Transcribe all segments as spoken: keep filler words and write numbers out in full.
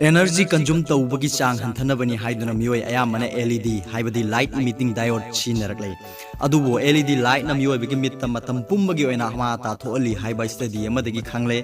Energy consume ꯇꯧꯕꯒꯤ ꯆꯥꯡ ꯍꯟꯊꯅꯕꯅꯤ ꯍꯥꯏꯗꯨꯅ ꯃꯤꯑꯣꯏ ꯑꯌꯥꯝꯕꯅ L E D, ꯍꯥꯏꯕꯗꯤ light emitting diode, ꯁꯤꯖꯤꯟꯅꯔꯛꯂꯦ꯫ ꯑꯗꯨꯕꯨ L E D light ꯅ ꯃꯤꯑꯣꯏꯕꯒꯤ ꯃꯤꯠꯇ ꯃꯇꯝ ꯄꯨꯝꯕꯒꯤ ꯑꯣꯏꯅ ꯑꯃꯥ ꯑꯇꯥ ꯊꯣꯛꯍꯜꯂꯤ ꯍꯥꯏꯕ study ꯑꯃꯗꯒꯤ ꯈꯪꯂꯦ꯫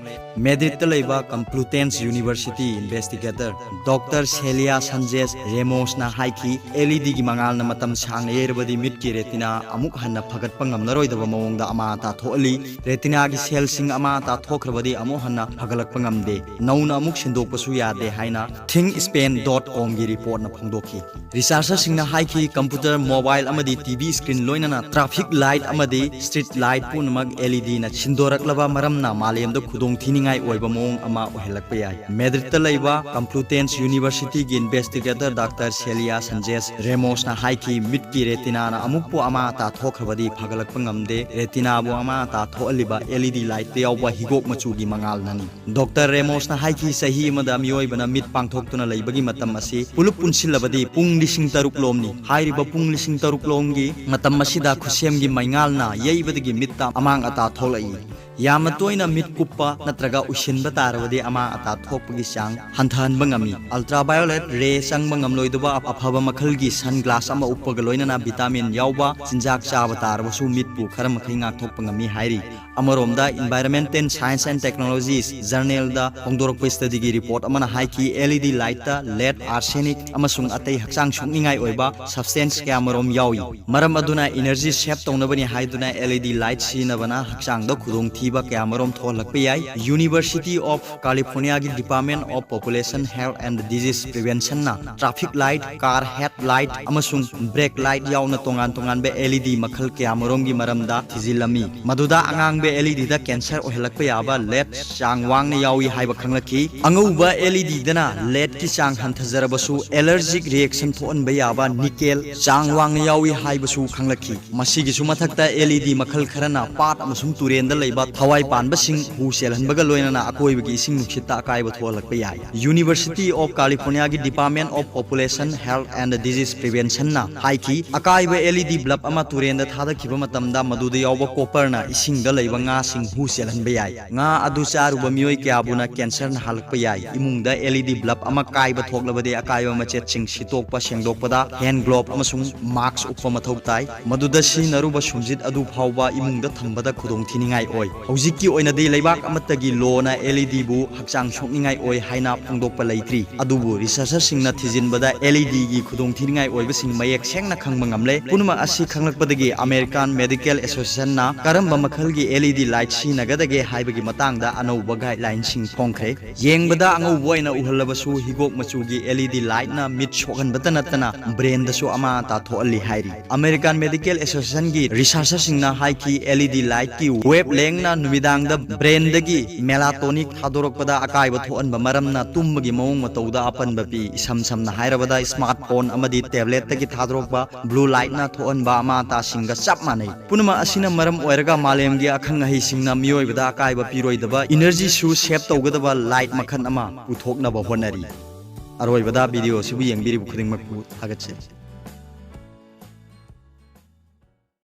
ꯃꯦꯗ꯭ꯔꯤꯗꯇ ꯂꯩꯕ Complutense University investigator Doctor Celia Sanchez Ramos ꯅ ꯍꯥꯏꯈꯤ, L E D ꯒꯤ ꯃꯉꯥꯜꯅ ꯃꯇꯝ ꯁꯥꯡꯅ ꯌꯩꯔꯕꯗꯤ ꯃꯤꯠꯀꯤ retina ꯑꯃꯨꯛ ꯍꯟꯅ ꯐꯒꯠꯄ ꯉꯝꯂꯔꯣꯏꯗꯕ ꯃꯑꯣꯡꯗ ꯑꯃꯥ ꯑꯇꯥ ꯊꯣꯛꯍꯜꯂꯤ꯫ Retina ꯒꯤ cell ꯁꯤꯡ ꯑꯃꯥ ꯑꯇꯥ ꯊꯣꯛꯈ꯭ꯔꯕꯗꯤ ꯑꯃꯨꯛ ꯍꯟꯅ ꯐꯒꯠꯂꯛꯄ ꯉꯝꯗꯦ, ꯅꯧꯅ ꯑꯃꯨꯛ ꯁꯤꯟꯗꯣꯛꯄꯁꯨ ꯌꯥꯗꯦ ꯍꯥꯏꯅ ThinkSpan dot com ꯒꯤ report ꯅ ꯐꯣꯡꯗꯣꯛꯈꯤ꯫ Researcher ꯁꯤꯡꯅ ꯍꯥꯏꯈꯤ, computer, mobile ꯑꯃꯗꯤ T V screen, ꯂꯣꯏꯅꯅ traffic light ꯑꯃꯗꯤ street light ꯄꯨꯝꯅꯃꯛ L E D ꯅ ꯁꯤꯟꯗꯣꯔꯛꯂꯕ ꯃꯔꯝꯅ ꯃꯥꯂꯦꯝꯗ ꯈꯨꯗꯣꯡꯊꯤꯅꯤꯡꯉꯥꯏ ꯑꯣꯏꯕ ꯃꯑꯣꯡ ꯑꯃ ꯑꯣꯏꯍꯜꯂꯛꯄ ꯌꯥꯏ꯫ ꯃꯦꯗ꯭ꯔꯤꯗꯇ ꯂꯩꯕ Complutense University ꯒꯤ investigator Doctor Celia Sanchez Ramos ꯅ ꯍꯥꯏꯈꯤ, ꯃꯤꯠꯀꯤ retina ꯅ ꯑꯃꯨꯛꯄꯨ ꯑꯃꯥ ꯑꯇꯥ ꯊꯣꯛꯈ꯭ꯔꯕꯗꯤ ꯐꯒꯠꯂꯛꯄ ꯉꯝꯗꯦ꯫ Retina ꯕꯨ ꯑꯃꯥ ꯑꯇꯥ ꯊꯣꯛꯍꯜꯂꯤꯕ L E D light ꯇ ꯌꯥꯎꯕ ꯍꯤꯒꯣꯛ ꯃꯆꯨꯒꯤ ꯃꯉꯥꯜꯅꯅꯤ꯫ Doctor Ramos ꯅ ꯍꯥꯏꯈꯤ, ꯆꯍꯤ ꯑꯃꯗ ꯃꯤꯑꯣꯏꯕꯅ ꯃꯤꯠ ꯄꯥꯡꯊꯣꯛꯇꯨꯅ ꯂꯩꯕꯒꯤ ꯃꯇꯝ ꯑꯁꯤ ꯄꯨꯂꯞ ꯄꯨꯟꯁꯤꯜꯂꯕꯗꯤ ꯄꯨꯡ ꯂꯤꯁꯤꯡ ꯇꯔꯨꯛ ꯂꯣꯝꯅꯤ꯫ ꯍꯥꯏꯔꯤꯕ ꯄꯨꯡ ꯂꯤꯁꯤꯡ ꯇꯔꯨꯛ ꯂꯣꯝꯒꯤ ꯃꯇꯝ ꯑꯁꯤꯗ ꯈꯨꯠꯁꯦꯝꯒꯤ ꯃꯩꯉꯥꯜꯅ ꯌꯩꯕꯗꯒꯤ ꯃꯤꯠꯇ ꯑꯃꯥꯡ ꯑꯇꯥ ꯊꯣꯛꯂꯛꯏ꯫ ꯌꯥꯝꯅ ꯇꯣꯏꯅ ꯃꯤꯠ ꯀꯨꯞꯄ ꯅꯠꯇ꯭ꯔꯒ ꯎꯏꯁꯤꯟꯕ ꯇꯥꯔꯕꯗꯤ ꯑꯃꯥ ꯑꯇꯥ ꯊꯣꯛꯄꯒꯤ ꯆꯥꯡ ꯍꯟꯊꯍꯟꯕ ꯉꯝꯃꯤ꯫ Ultraviolet ray ꯆꯪꯕ ꯉꯝꯂꯣꯏꯗꯕ ꯑꯐꯕ ꯃꯈꯜꯒꯤ sunglass ꯑꯃ ꯎꯞꯄꯒ ꯂꯣꯏꯅꯅ vitamin ꯌꯥꯎꯕ ꯆꯤꯟꯖꯥꯛ ꯆꯥꯕ ꯇꯥꯔꯕꯁꯨ ꯃꯤꯠꯄꯨ ꯈꯔ ꯃꯈꯩ ꯉꯥꯛꯊꯣꯛꯄ ꯉꯝꯃꯤ ꯍꯥꯏꯔꯤ꯫ ꯑꯃꯔꯣꯝꯗ Environment and Science and Technologies journal the ꯐꯣꯡꯗꯣꯔꯛꯄ study ꯒꯤ report ꯑꯃꯅ ꯍꯥꯏꯈꯤ, L E D light ꯇ lead, arsenic ꯑꯃꯁꯨꯡ ꯑꯇꯩ ꯍꯛꯆꯥꯡ ꯁꯣꯛꯅꯤꯡꯉꯥꯏ ꯑꯣꯏꯕ substance ꯀꯌꯥꯃꯔꯣꯝ ꯌꯥꯎꯏ꯫ ꯃꯔꯝ ꯑꯗꯨꯅ energy save ꯇꯧꯅꯕꯅꯤ ꯍꯥꯏꯗꯨꯅ L E D light ꯁꯤꯖꯤꯟꯅꯕꯅ ꯍꯛꯆꯥꯡꯗ ꯈꯨꯗꯣꯡꯊꯤꯕ ꯀꯌꯥꯃꯔꯣꯝ ꯊꯣꯛꯍꯜꯂꯛꯄ ꯌꯥꯏ꯫ University of California ꯒꯤ Department of Population Health and Disease Prevention ꯅ traffic light, car head light ꯑꯃꯁꯨꯡ brake light ꯌꯥꯎꯅ ꯇꯣꯉꯥꯟ ꯇꯣꯉꯥꯟꯕ L E D ꯃꯈꯜ ꯀꯌꯥꯃꯔꯣꯝꯒꯤ ꯃꯔꯝꯗ ꯊꯤꯖꯤꯜꯂꯝꯃꯤ꯫ ꯃꯗꯨꯗ ꯑꯉꯥꯡꯕ L E D ꯗ cancer ꯑꯣꯏꯍꯜꯂꯛꯄ ꯌꯥꯕ lead ꯆꯥꯡ ꯋꯥꯡꯅ ꯌꯥꯎꯏ ꯍꯥꯏꯕ ꯈꯪꯂꯛꯈꯤ꯫ ꯑꯉꯧꯕ L E D ꯗꯅ lead ꯀꯤ ꯆꯥꯡ ꯍꯟꯊꯖꯔꯕꯁꯨ allergic reaction ꯊꯣꯛꯍꯟꯕ ꯌꯥꯕ nickel ꯆꯥꯡ ꯋꯥꯡꯅ ꯌꯥꯎꯏ ꯍꯥꯏꯕꯁꯨ ꯈꯪꯂꯛꯈꯤ꯫ ꯃꯁꯤꯒꯤꯁꯨ ꯃꯊꯛꯇ L E D ꯃꯈꯜ ꯈꯔꯅ ꯄꯥꯠ ꯑꯃꯁꯨꯡ ꯇꯨꯔꯦꯟꯗ ꯂꯩꯕ ꯊꯋꯥꯏ ꯄꯥꯟꯕꯁꯤꯡ ꯍꯨ ꯆꯦꯜꯍꯟꯕꯒ ꯂꯣꯏꯅꯅ ꯑꯀꯣꯏꯕꯒꯤ ꯏꯁꯤꯡ ꯅꯨꯡꯁꯤꯠꯇ ꯑꯀꯥꯏꯕ ꯊꯣꯛꯍꯜꯂꯛꯄ ꯌꯥꯏ꯫ University of California ꯒꯤ Department of Population Health and Disease Prevention ꯅ ꯍꯥꯏꯈꯤ, ꯑꯀꯥꯏꯕ L E D bulb ꯑꯃ ꯇꯨꯔꯦꯟꯗ ꯊꯥꯗꯈꯤꯕ ꯃꯇꯝꯗ ꯃꯗꯨꯗ ꯌꯥꯎꯕ copper ꯅ ꯏꯁꯤꯡꯗ ꯂꯩꯕ ꯉꯥꯁꯤꯡ ꯍꯨ ꯆꯦꯜꯍꯟꯕ ꯌꯥꯏ꯫ ꯉꯥ ꯑꯗꯨ ꯆꯥꯔꯨꯕ ꯃꯤꯑꯣꯏ ꯀꯌꯥꯕꯨꯅ cancer ꯅꯥꯍꯜꯂꯛꯄ ꯌꯥꯏ꯫ ꯏꯃꯨꯡꯗ L E D ꯗꯤ ꯕꯜꯕ ꯑꯃ ꯀꯥꯏꯕ ꯊꯣꯛꯂꯕꯗꯤ ꯑꯀꯥꯏꯕ ꯃꯆꯦꯠꯁꯤꯡ ꯁꯤꯠꯇꯣꯛꯄ, ꯁꯦꯡꯗꯣꯛꯄꯗ ꯍꯦꯟ ꯒ꯭ꯂꯣꯕ ꯑꯃꯁꯨꯡ ꯃꯥꯁ꯭ꯛ ꯎꯞꯄ ꯃꯊꯧ ꯇꯥꯏ꯫ ꯃꯗꯨꯗ ꯁꯤꯖꯤꯟꯅꯔꯨꯕ ꯁꯨꯝꯖꯤꯠ ꯑꯗꯨ ꯐꯥꯎꯕ ꯏꯃꯨꯡꯗ ꯊꯝꯕꯗ ꯈꯨꯗꯣꯡꯊꯤꯅꯤꯡꯉꯥꯏ ꯑꯣꯏ꯫ ꯍꯧꯖꯤꯛꯀꯤ ꯑꯣꯏꯅꯗꯤ ꯂꯩꯕꯥꯛ ꯑꯃꯠꯇꯒꯤ ꯂꯣꯅ ꯑꯦꯜ ꯏ ꯗꯤꯕꯨ ꯍꯛꯆꯥꯡ ꯁꯣꯛꯅꯤꯡꯉꯥꯏ ꯑꯣꯏ ꯍꯥꯏꯅ ꯐꯣꯡꯗꯣꯛꯄ ꯂꯩꯇ꯭ꯔꯤ꯫ ꯑꯗꯨꯕꯨ ꯔꯤꯁꯔꯆꯔꯁꯤꯡꯅ ꯊꯤꯖꯤꯟꯕꯗ ꯑꯦꯜ ꯏ ꯗꯤꯒꯤ ꯈꯨꯗꯣꯡꯊꯤꯅꯤꯡꯉꯥꯏ ꯑꯣꯏꯕꯁꯤꯡ ꯃꯌꯦꯛ ꯁꯦꯡꯅ ꯈꯪꯕ ꯉꯝꯂꯦ꯫ ꯄꯨꯝꯅꯃꯛ ꯑꯁꯤ ꯈꯪꯂꯛꯄꯗꯒꯤ ꯑꯃꯦꯔꯤꯀꯥꯟ ꯃꯦꯗꯤꯀꯦꯜ ꯑꯦꯁꯣꯁꯤꯌꯦꯁꯟꯅ ꯀꯔꯝꯕ ꯃꯈꯜꯒꯤ ꯑꯦꯜ ꯏ ꯗꯤ ꯂꯥꯏꯠ ꯁꯤꯖꯤꯟꯅꯒꯗꯒꯦ ꯍꯥꯏꯕꯒꯤ ꯃꯇꯥꯡꯗ ꯑꯅꯧꯕ ꯒꯥꯏꯗꯂꯥꯏꯟꯁꯤꯡ ꯐꯣꯡꯈ꯭ꯔꯦ꯫ ꯌꯦꯡꯕꯗ ꯑꯉꯧꯕ ꯑꯣꯏꯅ ꯎꯍꯜꯂꯕꯁꯨ, ꯍꯤꯒꯣꯛ ꯃꯆꯨꯒꯤ ꯑꯦꯜ ꯏ ꯗꯤ ꯂꯥꯏꯠꯅ ꯃꯤꯠ ꯁꯣꯛꯍꯟꯕꯇ ꯅꯠꯇꯅ ꯕ꯭ꯔꯦꯟꯗꯁꯨ ꯑꯃꯥ ꯑꯇꯥ ꯊꯣꯛꯍꯜꯂꯤ ꯍꯥꯏꯔꯤ꯫ ꯑꯃꯦꯔꯤꯀꯥꯟ ꯃꯦꯗꯤꯀꯦꯜ ꯑꯦꯁꯣꯁꯤꯌꯦꯁꯟꯒꯤ ꯔꯤꯁꯔꯆꯔꯁꯤꯡꯅ ꯍꯥꯏꯈꯤ, ꯑꯦꯜ ꯏ ꯗꯤ ꯂꯥꯏꯠꯀꯤ ꯋꯦꯕ ꯂꯦꯡꯅ ꯅꯨꯃꯤꯗꯥꯡꯗ ꯕ꯭ꯔꯦꯟꯗꯒꯤ ꯃꯦꯂꯥꯇꯣꯅꯤꯛ ꯊꯥꯗꯣꯔꯛꯄꯗ ꯑꯀꯥꯏꯕ ꯊꯣꯛꯍꯟꯕ ꯃꯔꯝꯅ ꯇꯨꯝꯕꯒꯤ ꯃꯑꯣꯡ ꯃꯇꯧꯗ ꯑꯄꯟꯕ ꯄꯤ꯫ ꯏꯁꯝ ꯁꯝꯅ ꯍꯥꯏꯔꯕꯗ, ꯁ꯭ꯃꯥꯔꯠꯐꯣꯟ ꯑꯃꯗꯤ ꯇꯦꯕ꯭ꯂꯦꯠꯇꯒꯤ ꯊꯥꯗꯣꯔꯛꯄ ꯕ꯭ꯂꯨ ꯂꯥꯏꯠꯅ ꯊꯣꯛꯍꯟꯕ ꯑꯃꯥ ꯑꯇꯥꯁꯤꯡꯒ ꯆꯞ ꯃꯥꯟꯅꯩ꯫ ꯄꯨꯝꯅꯃꯛ ꯑꯁꯤꯅ ꯃꯔꯝ ꯑꯣꯏꯔꯒ ꯃꯥꯂꯦꯝꯒꯤ ꯑꯈꯪ ꯑꯍꯩꯁꯤꯡꯅ ꯃꯤꯑꯣꯏꯕꯗ ꯑꯀꯥꯏꯕ ꯄꯤꯔꯣꯏꯗꯕ ꯏꯅꯔꯖꯤꯁꯨ ꯁꯦꯚ ꯇꯧꯒꯗꯕ ꯂꯥꯏꯠ ꯃꯈꯜ ꯑꯃ ꯄꯨꯊꯣꯛꯅꯕ ꯍꯣꯠꯅꯔꯤ꯫ ꯑꯔꯣꯏꯕꯗ ꯚꯤꯗꯤꯑꯣ ꯑꯁꯤꯕꯨ ꯌꯦꯡꯕꯤꯔꯤꯕ ꯈꯨꯗꯤꯡꯃꯛꯄꯨ ꯊꯥꯒꯠꯆꯔꯤ꯫